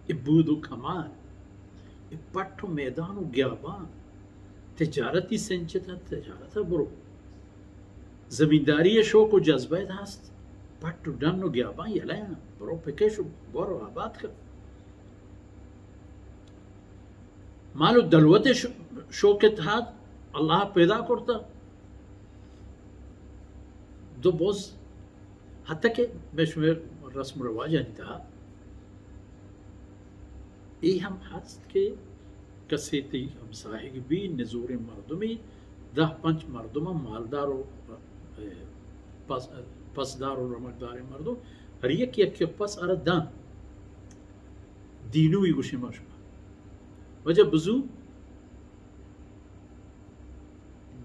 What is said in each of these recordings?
اے بود و کمال، اے پٹ و میدان و گیابان، تجارتی سنچ ات، تجارت ءَ برو۔ زمینداری ءِ شوق و جذبہ ات ہست، پٹ و ڈن و گیابان یلہ انت، برو پکش و برو آباد کن۔ مال و دلوت ءِ ش-، شوق ات ہست، اللہ پیدا کرتا۔ دو بز، حتی کہ مئے شمئے رسم و رواجانی تہا اے ہم ہست کہ کسے تئی ہمساہگ بی، نزوریں مردمے، دہ پنچ مردم مالدار و، اے، پس-، پسدار و رمگداریں مردم، ہر یک یک پس ارا دان۔ دینوی گوشیں ما شما۔ وجہ بزو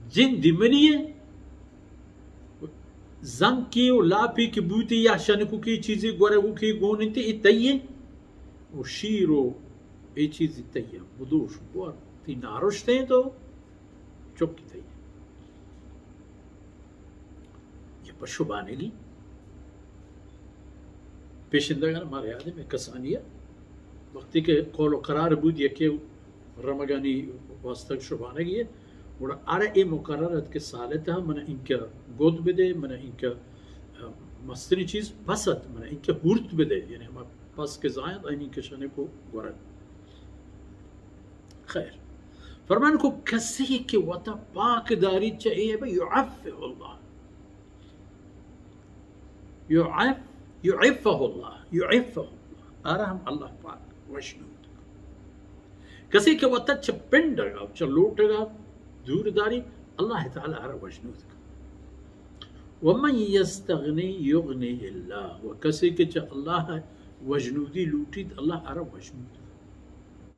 جندی منی ءَ، زنکے و لاپے کہ بوتی یا شنکوکے چیزے گورگوکے گون انت، اے تئی ءَ، و شیر و اے چیزی تئی ءَ، بدوش گور، تئی نارشتیں تو چکی تئی ءَ۔ یا پہ شبانگی پیشندگان مارا یاد ہے، مئے کسانی ءَ وقتی کہ قول و قرار بود، یکے رمگانی واسطہ شبانگی ہے، گڑا ارا اے مقرر ات کہ سال ءِ تہا من انکہ گد بدے، من انکہ، آ، مستری چیز پس ات، من انکہ ہورت بدے، یعنی ہما پس کہ زاینت، آئی انکہ شنے کو گورگ۔ خیر، فرمان کو کسی کہ وتا پاک داری چہ عیب، یعفہ اللہ۔ یعف-، یعفہ اللہ، یعفہ اللہ۔ آرا ہم اللہ پاک وشنود۔ کسی کہ وتا چہ پنڈگا، چہ لوٹگا دور داری، اللہ تعالی آرا وشنود۔ ومن یستغنی یغنی اللہ۔ و کسی کہ چہ اللہ وشنودی لوٹیت، اللہ آرا وشنود۔